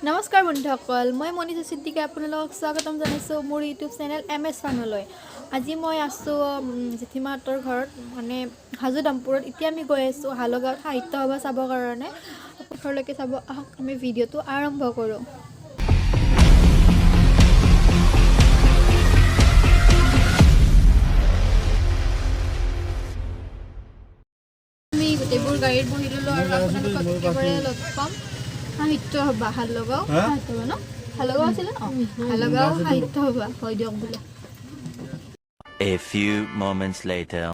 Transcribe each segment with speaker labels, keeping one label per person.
Speaker 1: নমস্কাৰ বন্ধুসকল, মই মনীষা সিদ্দিকী আপোনালোকক স্বাগতম জনাইছোঁ মোৰ ইউটিউব চেনেল এম এছ ফানলৈ। আজি মই আছোঁ জেঠীমাহঁতৰ ঘৰত, মানে হাজো দামপুৰত। এতিয়া আমি গৈ আছোঁ হালগাঁৱত সাহিত্য সভা চাবৰ কাৰণে। শেষলৈকে চাব আহক, আমি ভিডিঅ'টো আৰম্ভ কৰোঁ। আমি গোটেইবোৰ গাড়ীত বহি ল'লোঁ আৰু আপোনালোকক একেবাৰে লগ পাম সাহিত্য সভা হালগাঁও। সাহিত্য সভা ন, হালগাঁও আছিলে। অঁ, হালগাঁও সাহিত্য সভা হয় দিয়ক বোলে।
Speaker 2: A few moments later.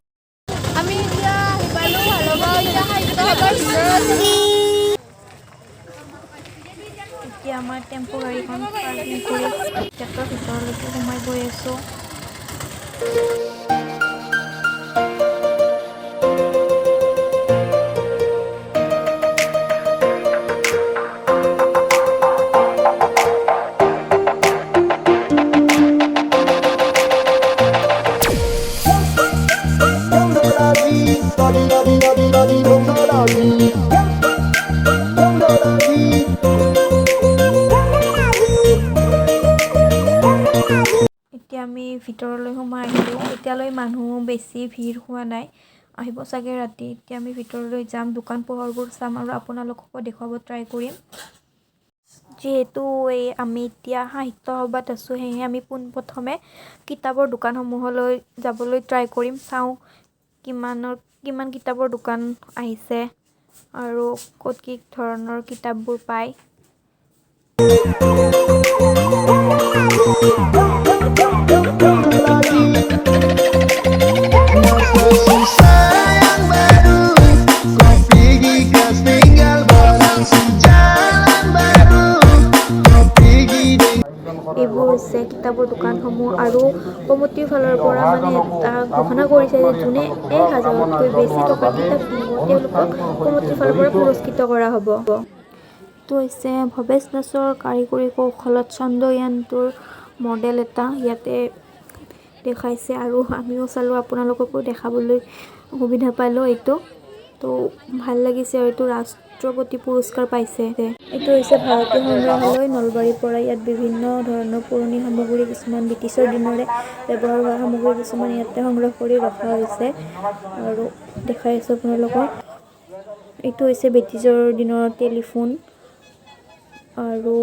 Speaker 1: আমি এতিয়া আহি পালোঁ হালগাঁও, এতিয়া সাহিত্য সভাৰ ভিতৰত। এতিয়া আমাৰ টেম্পো গাড়ীখন পাৰ্কিং কৰি গেটৰ ভিতৰলৈকে সোমাই গৈ আছোঁ। এতিয়া আমি ভিতৰলৈ সোমাই আহিলোঁ। এতিয়ালৈ মানুহ বেছি ভিৰ হোৱা নাই, আহিব চাগে ৰাতি। এতিয়া আমি ভিতৰলৈ যাম, দোকান পোহাৰবোৰ চাম আৰু আপোনালোককো দেখুৱাব ট্ৰাই কৰিম। যিহেতু এই আমি এতিয়া সাহিত্য সভাত আছোঁ, সেয়েহে আমি পোনপ্ৰথমে কিতাপৰ দোকানসমূহলৈ যাবলৈ ট্ৰাই কৰিম। চাওঁ কিমানৰ কিমান কিতাপৰ দোকান আহিছে আৰু ক'ত কি ধৰণৰ কিতাপবোৰ পায়।
Speaker 3: Sayang baru, kau pergi kau tinggal langsung jalan baru, kau pergi
Speaker 1: এইবোৰ হৈছে কিতাপৰ দোকানসমূহ আৰু কমিটিৰ ফালৰ পৰা মানে এটা ঘোষণা কৰিছে যে যোনে 1000তকৈ বেছি টকাৰ কিতাপ কিনিব, তেওঁলোকক কমিটিৰ ফালৰ পৰা পুৰস্কৃত কৰা হ'ব। এইটো হৈছে ভৱেশ দাসৰ কাৰিকৰী কৌশলত চন্দ্ৰয়ানটোৰ মডেল এটা ইয়াতে দেখাইছে আৰু আমিও চালোঁ, আপোনালোককো দেখাবলৈ সুবিধা পালোঁ। এইটো তো ভাল লাগিছে আৰু এইটো ৰাষ্ট্ৰপতি পুৰস্কাৰ পাইছে। এইটো হৈছে ভাৰতীয় সংগ্ৰহালয়, নলবাৰীৰ পৰা। ইয়াত বিভিন্ন ধৰণৰ পুৰণি সামগ্ৰী কিছুমান, ব্ৰিটিছৰ দিনৰে ব্যৱহাৰ হোৱা সামগ্ৰী কিছুমান ইয়াতে সংগ্ৰহ কৰি ৰখা হৈছে আৰু দেখাই আছোঁ আপোনালোকক। এইটো হৈছে ব্ৰিটিছৰ দিনৰ টেলিফোন আৰু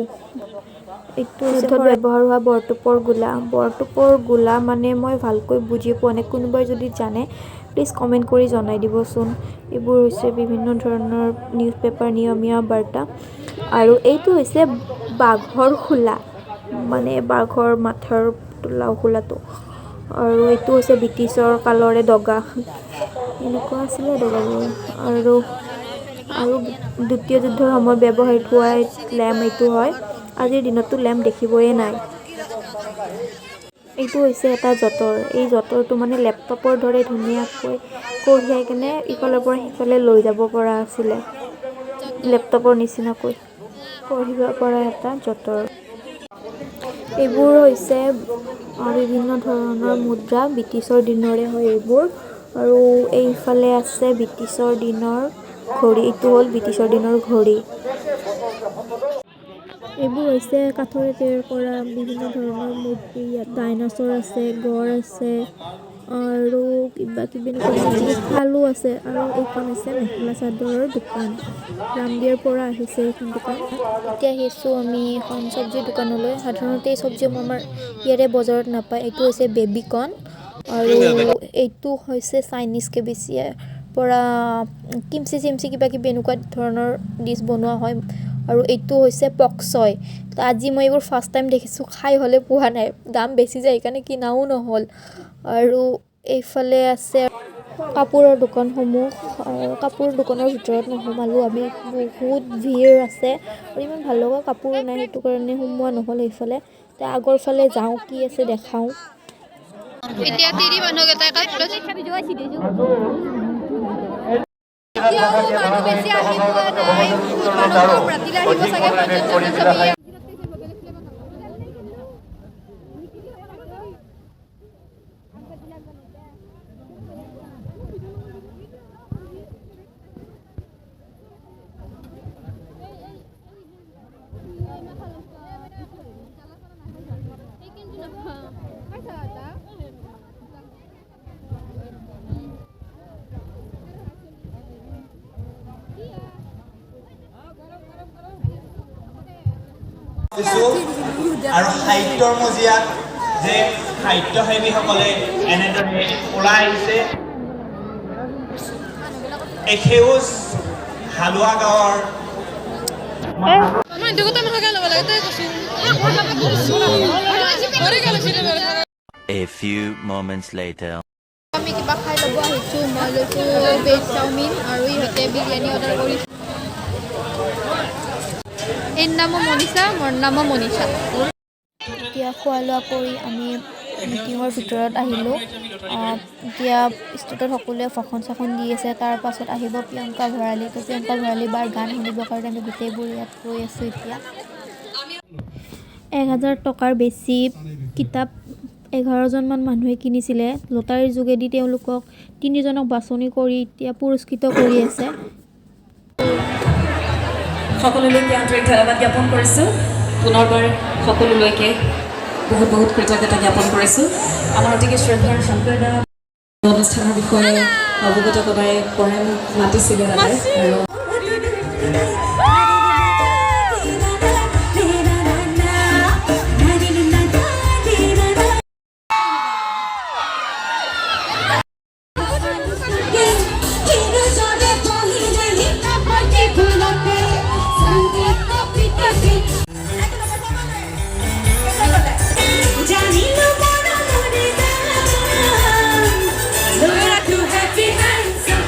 Speaker 1: এইটো যুদ্ধত ব্যৱহাৰ হোৱা বৰটোপৰ গোলা। বৰটোপৰ গোলা মানে মই ভালকৈ বুজি পোৱা নাই, কোনোবাই যদি জানে প্লিজ কমেণ্ট কৰি জনাই দিবচোন। এইবোৰ হৈছে বিভিন্ন ধৰণৰ নিউজ পেপাৰ, নিয়মীয়া বাৰ্তা আৰু এইটো হৈছে বাঘৰ খোলা, মানে বাঘৰ মাথাৰ তোলা খোলাটো। আৰু এইটো হৈছে ব্ৰিটিছৰ কালৰে দগা, এনেকুৱা আছিলে দগাবোৰ। আৰু আৰু দ্বিতীয় যুদ্ধৰ সময়ত ব্যৱহৃত হোৱা লেম্প এইটো হয়। আজিৰ দিনততো লেম্প দেখিবয়ে নাই। এইটো হৈছে এটা যঁতৰ। এই যঁতৰটো মানে লেপটপৰ দৰে ধুনীয়াকৈ কঢ়িয়াই কেনে ইফালৰ পৰা সিফালে লৈ যাব পৰা আছিলে, লেপটপৰ নিচিনাকৈ পঢ়িব পৰা এটা যঁতৰ। এইবোৰ হৈছে বিভিন্ন ধৰণৰ মুদ্ৰা, ব্ৰিটিছৰ দিনৰে হয় এইবোৰ। আৰু এইফালে আছে ব্ৰিটিছৰ দিনৰ ঘড়ী। এইটো হ'ল ব্ৰিটিছৰ দিনৰ ঘড়ী। এইবোৰ হৈছে কাঠৰে তৈয়াৰ কৰা বিভিন্ন ধৰণৰ মূৰ্তি। ইয়াত ডাইনাছৰ আছে, গঁড় আছে আৰু কিবা কিবি এনেকুৱা শালো আছে। আৰু এইখন হৈছে মেখেলা চাদৰৰ দোকান, ৰামদিয়াৰ পৰা আহিছে এইখন দোকান। এতিয়া আহিছোঁ আমি এখন চব্জিৰ দোকানলৈ। সাধাৰণতে এই চব্জিসমূহ আমাৰ ইয়াৰে বজাৰত নাপায়। এইটো হৈছে বেবিকৰ্ণ আৰু এইটো হৈছে চাইনিজ কেবেজ। ইয়াৰ পৰা কিমচি চিমচি কিবা কিবি এনেকুৱা ধৰণৰ ডিছ বনোৱা হয়। আৰু এইটো হৈছে পকচয়। তো আজি মই এইবোৰ ফাৰ্ষ্ট টাইম দেখিছোঁ, খাই হ'লে পোৱা নাই, দাম বেছি যায় সেইকাৰণে কিনাও নহ'ল। আৰু এইফালে আছে কাপোৰৰ দোকানসমূহ। কাপোৰৰ দোকানৰ ভিতৰত নোসোমালোঁ আমি, বহুত ভিৰ আছে আৰু ইমান ভাল লগা কাপোৰো নাই, সেইটো কাৰণে সোমোৱা নহ'ল সেইফালে। এতিয়া আগৰ ফালে যাওঁ, কি আছে দেখাওঁ।
Speaker 4: এতিয়া তিৰি মানুহকেইটাই এতিয়াও মানুহ বেছি আহি পোৱা নাই, বহুত মানুহ কম, ৰাতিলৈ আহিব চাগে পৰ্যটন ছবি।
Speaker 5: আৰু সাহিত্যৰ মজিয়াত যে সাহিত্যসেৱীসকলে এনেদৰে ওলাই আহিছে। এই সেউজ হালোৱা গাঁৱৰ
Speaker 4: মই দুটা মানুহকে ল'ব লাগে, তই কৈছো।
Speaker 2: A few moments later.
Speaker 4: আমি কিবা খাই ল'ব আহিছোঁ। মই লৈছোঁ ভেজ চাওমিন আৰু ইহঁতে বিৰিয়ানী অৰ্ডাৰ কৰিছে। এইৰ নামো মনীষা, মোৰ নামো মনীষা।
Speaker 1: এতিয়া খোৱা লোৱা কৰি আমি মিটিঙৰ ভিতৰত আহিলোঁ। এতিয়া ষ্টেজত সকলোৱে ভাষণ চাষণ দি আছে। তাৰ পাছত আহিব প্ৰিয়ংকা ভৰালী। তো প্ৰিয়ংকা ভৰালী বাৰ গান শুনিবৰ কাৰণে আমি গোটেইবোৰ ইয়াত ৰৈ আছোঁ। এতিয়া 1000 টকাৰ বেছি কিতাপ 11জনমান মানুহে কিনিছিলে। লটাৰীৰ যোগেদি তেওঁলোকক তিনিজনক বাছনি কৰি এতিয়া পুৰস্কৃত কৰি আছে।
Speaker 6: সকলোলৈকে আন্তৰিক ধন্যবাদ জ্ঞাপন কৰিছোঁ। পুনৰবাৰ সকলোলৈকে বহুত বহুত কৃতজ্ঞতা জ্ঞাপন কৰিছোঁ। আমাৰ অতিকে শ্ৰদ্ধাৰ শংকৰ দা অনুষ্ঠানৰ বিষয়ে অৱগত কৰাই কৰাই মোক মাতিছিলে দাদাই আৰু
Speaker 7: জানিলো মৰমৰে দাম। ল'ৰাটো হেপী হেণ্ডচাম,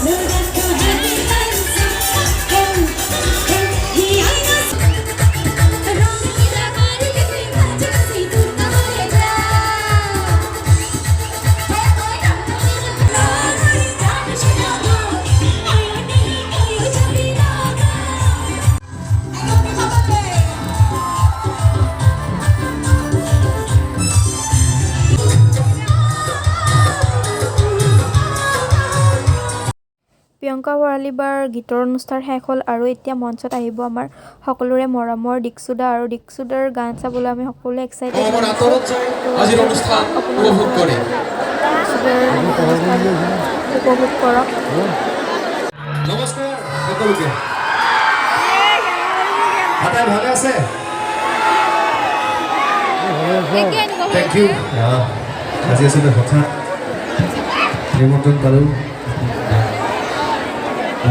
Speaker 7: ল'ৰাটো হেপী হেণ্ডচাম, সি আইনা ৰঙিলা গাড়ী নাচি দুটাৰে যা।
Speaker 1: প্ৰিয়ংকা ভৰালী বাৰ গীতৰ অনুষ্ঠান শেষ হ'ল আৰু এতিয়া মঞ্চত আহিব আমাৰ সকলোৰে মৰমৰ দীক্ষুদা আৰু দীক্ষুদাৰ গান চাবলৈ আমি সকলোৱে এক্সাইটেড
Speaker 8: অকণমান আঁতৰত যাই আজিৰ অনুষ্ঠান উপভোগ কৰে।
Speaker 1: দীক্ষুদাৰ অনুষ্ঠান উপভোগ কৰক।
Speaker 8: নমস্কাৰ সকলোকে। আটাই ভালে আছে? Thank U. আজি আচলতে হঠাৎ নিমন্ত্ৰণ পালোঁ।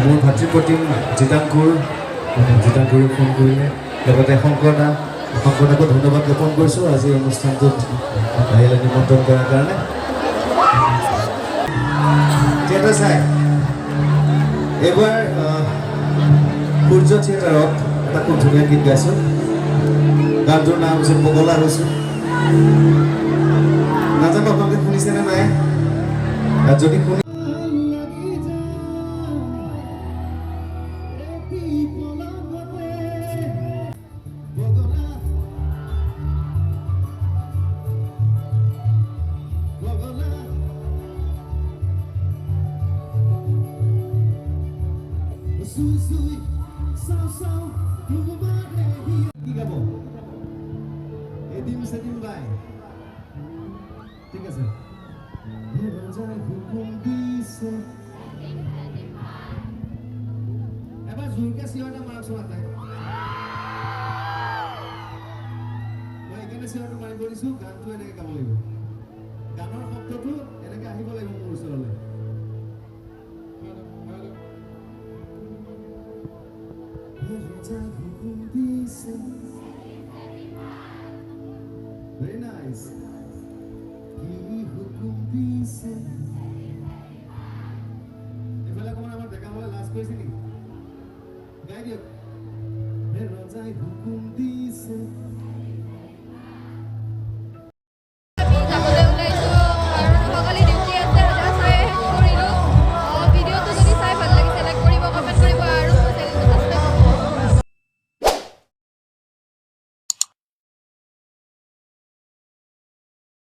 Speaker 8: মোৰ ভাতৃপ্ৰতিম জিতাংকুৰ, জিতাংকুৰে ফোন কৰিলে, লগতে শংকৰ দা, শংকৰ দাকো ধন্যবাদ জ্ঞাপন কৰিছোঁ আজিৰ অনুষ্ঠানটোত আহিলে নিমন্ত্ৰণ কৰাৰ কাৰণে। থিয়েটাৰ চাই এইবাৰ সূৰ্য থিয়েটাৰত এটা খুব ধুনীয়া গীত গাইছোঁ। গানটোৰ নাম হৈছে পগলা হৈছোঁ। নাজানো আপোনালোকে শুনিছেনে নাই। আৰু যদি শুনি লাগি যায় এটি পলকতে পগলা পগলা চুই চুই চাওঁ চাওঁ তোমাৰে। কি গাব? এদিন চেদিন বাই। ঠিক আছে। ৰজাই হুকুম দিছে। এবাৰ জোৰকে চিঞৰ এটা মাৰকচোন আটাই। মই এইকাৰণে চিঞৰটো মাৰিব দিছোঁ, গানটো এনেকে গাব লাগিব, গানৰ শব্দটো এনেকে আহিব লাগিব মোৰ ওচৰলৈ। ৰজাই হুকুম দিছে। Very nice. কি হুকুম দিছে? এইফালে অকণমান আমাৰ ডেকাসকলে লাজ কৰিছে নেকি? গাই দিয়ক। হে ৰজাই হুকুম দিছে।